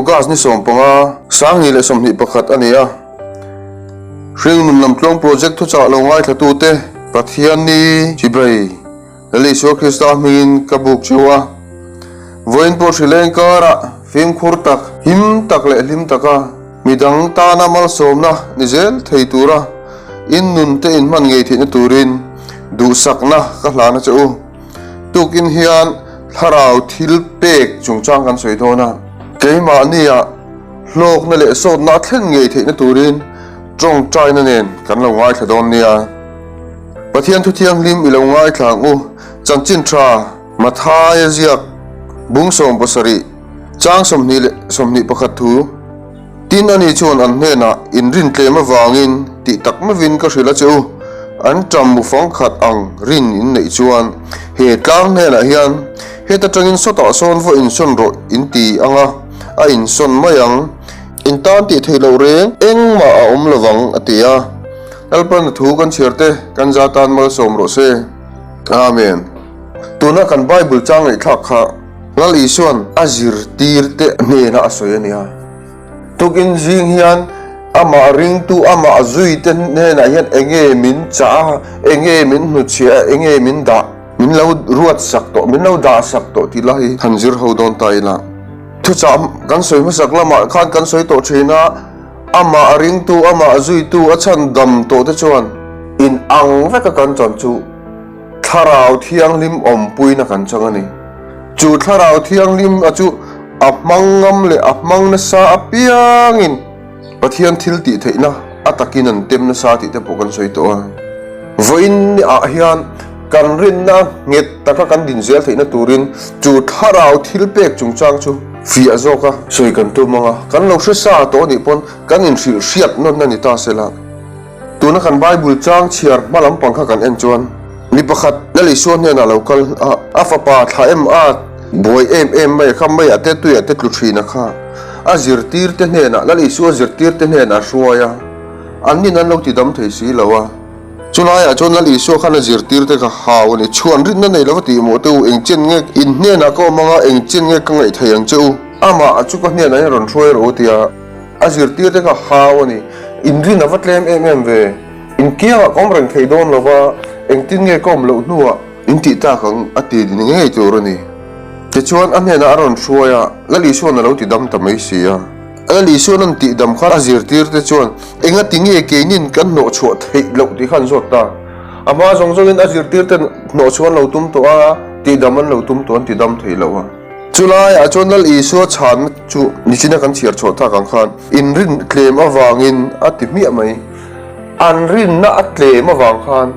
August ni 15, 2021 a ni a. Hringnun Lamtluang Project thuchah lo ngaithlatute Pathian ni chibai Lal Isua Krista hmingin ka buk cheu a. Vawiin pawh hrileng karah fimkhur tak, him tak leh hlim taka midang tana malsawmna ni zel thei tura in nunte inhman ngei theihna turin duhsakna ka hlan a che u. Tukin hian thlarau thil pek chungchang kan sawi dawn a, keimahnia hlawkna leh sawtna a thlen ngei theihna turin tawngtaina nen kan lo ngaithla dawn nia. Pathian thu thianghlim i lo ngaithla ang u, chanchin tha Mathaia ziak bung 70, chang 21 thu. Tin, ani chuan an hnenah, In rin tlem avangin tih tak meuhin ka hrilh a che u, an ṭam mu fang khat ang rin in neih chuan he tlang hnenah hian heta ṭangin sawtah sawn vaw insawn rawh in ti ang a, a insawn mai ang. In tan tih theih loh reng engmah a awm lovang, a ti a. Lalpan a thu kan chhiar te kan za tan malsawm rawh se. Amen. Tuna kan Bible chang ngaihthlak kha. Lal Isua'n a zirtirte hnena a sawi a nia. Tukin zing hian amah ringtu, amah zuite hnenah hian enge min chah a, enge min hnuchhiah a, enge min dah, min lo ruat sak tawh, min lo dah sak tawh tih lai hi han zir ho dawn ta ila. Thuchah kan sawi hmasak lamah khan kan sawi tawh thin a, amah ringtu, amah zuitu a chhan dam tawh te chuan in ang veka kan chan chu Thlarau Thianghlim awmpuina kan chang a ni. Chu Thlarau Thianghlim a chu a hmang ngam leh a hmang nasa apiangin Pathian thil tih theihna a takin an tem nasa tih te pawh kan sawi tawh a. Vawiin ah hian kan rinna nghet taka kan din zel theihna turin chu Thlarau thil pek chungchang chu fiah zawka sawi kan tum ang a, kan lo hre sa tawh anih pawn kan inhrilh hriat nawn a ni ta sela. Tuna kan Bible chang chhiar hma lampang kha kan en chuan mi pakhat Lal Isua hnenah lo kal a, a fapa thla em a buai em em mai a kha, meiah te tuiah te tlu thin a kha, a zirtirte hnenah, Lal Isua zirtirte hnenah a hruai a, annin an lo ti dam thei si lo a. Chulaiah chuan Lal Isua khan a zirtirte kha hau a ni, chhuan rinna nei lova tih mawh te u, eng chen nge in hnenah ka awm anga, eng chen nge ka ngaih thei ang che u, amah chu ka hnenah hian rawn hruai rawh u tia. A zirtirte kha hau a ni. Inrin a va tlem em em ve. Inkiangah ka awm reng thei dawn lo va, engtin nge ka awm loh hnuah in tih tak ang a ti ni ngei tur a ni. Tichuan a hnenah a rawn hruai a, Lal Isua'n a lo ti dam ta mai si a. Lal Isua'n an tih dam khan a zirtirte chuan engati nge keinin kan hnawhchhuah theih loh tih kha an zawt ta. A hma zawng zawngin a zirtirten hnawhchhuah an lo tum tawh a, tihdam an lo tum tawh an ti dam thei lo a. Chulaiah chuan Lal Isua chhanna chu nichina kan chhiar chhuah tak ang khan inrin tlem avangin a ti hmiah mai. An rinna a tlem avang khan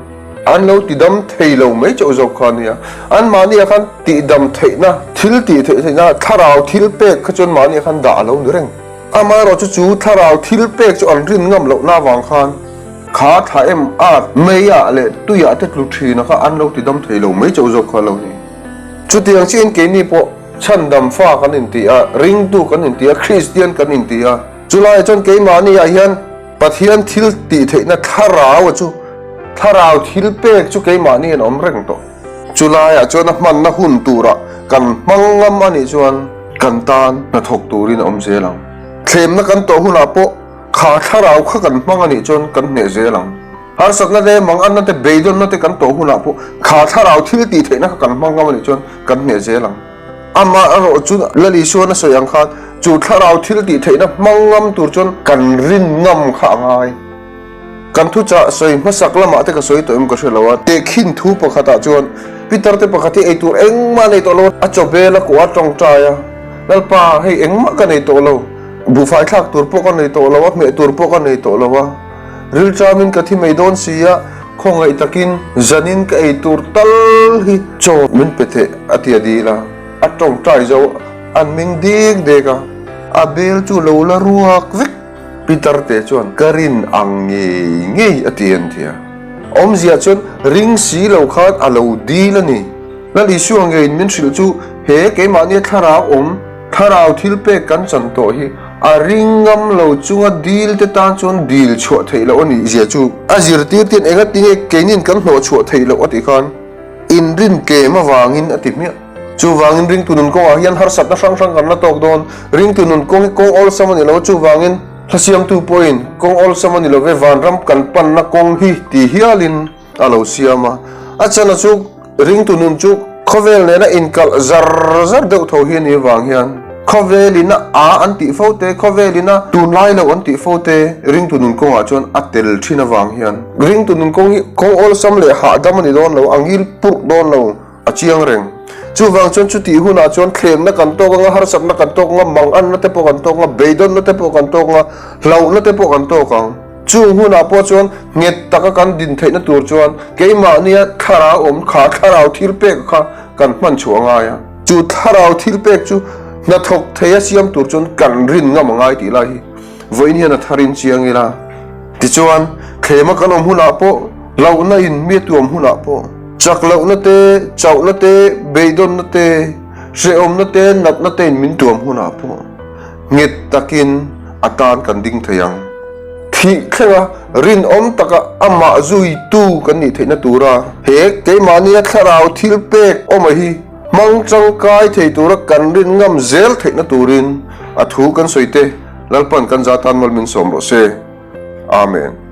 an lo tidam thei lo mai chauh zawk kha a nia. Anmahniah khan tihdam theihna, thil tih theih theihna, thlarau thil pek kha chu anmahniah khan dah a lo ni reng. Amaherawhchu chu thlarau thil pek chu an rin ngam lohna avang khan kha thla em at meiah leh tuiah te tlu thina kha an lo tidam thei lo mai chauh zawk kha a lo ni. Chutiang chiahin keini pawh chhandam fa kan inti a, ringtu kan inti a, Kristian kan inti a. Chulaiah chuan keimahniah hian Pathian thil tih theihna thlarau a chu, thlarau thil pek chu keimahni an awm reng tawh. Chulaiah chuan a hmanna hun turah kan hmang ngam a nih chuan kan tan hnathawk turin a awm zel ang. Thlemna kan tawh hunah pawh kha thlarau kha kan hmang a nih chuan kan hneh zel ang. Harsatna te, manganna te, beidawnna te kan tawh hunah pawh kha thlarau thil tih theihna kha kan hmang ngam a nih chuan kan hneh zel ang. Amah erawh chu Lal Isuan a sawi ang khan chu thlarau thil tih theihna hmang ngam tur chuan kan rin ngam kha a ngai. Kan thuchah sawi hmasak lamah te ka sawi tawh em ka hre lo a, tehkhin thu pakhatah chuan Peter te pakhat hi eitur engmah nei tawh lo a, chaw bel a kuah a tawngtai a, Lalpa hei engmah ka nei tawh lo, buhfai thlak tur pawh ka nei tawh lo a, hmeh tur pawh ka nei tawh lo a. Rilṭamin ka thi mai dawn si a, khawngaih takin zanin ka ei tur tal hi chaw min pe theh a ti a dil a, a tawngtai zo an ming dek dek a, a bel chu lo la ruak vek. Peter te chuan ka rin ang ngei ngei a ti an ti a, awmzia chuan ring si lo khan a lo dil a ni. Lal Isua ngeiin min hrilh chu he keimahnia thlarau awm, thlarau thil pek kan chan tawh hi A ring ngam lo chunga dil te tan chuan dil chhuah theih loh a nih zia chu a zirtir ten enga tinge keinin kan hnawh chhuah theih loh a tih khan inrin tlem avangin a ti hmiah. Chuvangin ringtu nun kawngah hian harsatna hrang hrang kan la tawk dawn. Ringtu nun kawng hi kawng awlsam a ni lo a, chuvangin hlasiamtu pawhin kawng awlsam a ni lo ve, vanram kan panna kawng hi ti hialin a lo siam a. A chana chu ringtu nun chu khawvel nena inkalh zar zar deuh tho hi a nih avang hian khawvelin a a an tih fo te, khawvelin a tunlai loh an tih fo te ringtu nun kawngah chuan a tel thin avang hian ringtu nun kawng hi kawng awlsam leh hahdam a ni dawn lo, a ngil purh dawn lo. A chiang reng. Chuvang chuan chutih hunah chuan thlemna kan tawk anga, harsatna kan tawk anga, manganna te pawh kan tawk anga, beidawnna te pawh kan tawk anga, hlauhna te pawh kan tawk ang. Chung hunah pawh chuan nghet taka kan din theihna tur chuan keimahnia thlarau awm kha, thlarau thilpek kha kan hman chhuah a ngai a. Chu thlarau thilpek chu hnathawk theia siam tur chuan kan rin ngam a ngai tih lai hi vawiin hian a tharin chiang ila. Tichuan, thlema kan awm hunah pawh, hlauhna in mi a tuam hunah pawh, Chak lohna te, chauhna te, beidawnna te, hrehawmna te, natna te in min tuam hunah pawh nghet takin a tan kan ding thei ang. Thih thlenga rinawm taka amah zuitu kan nih theihna tura he keimahnia thlarau thil pek awma hi hmang tangkai thei tura kan rin ngam zel theihna turin a thu kan sawi te Lalpan kan za tan mal min sawm rawh se. Amen.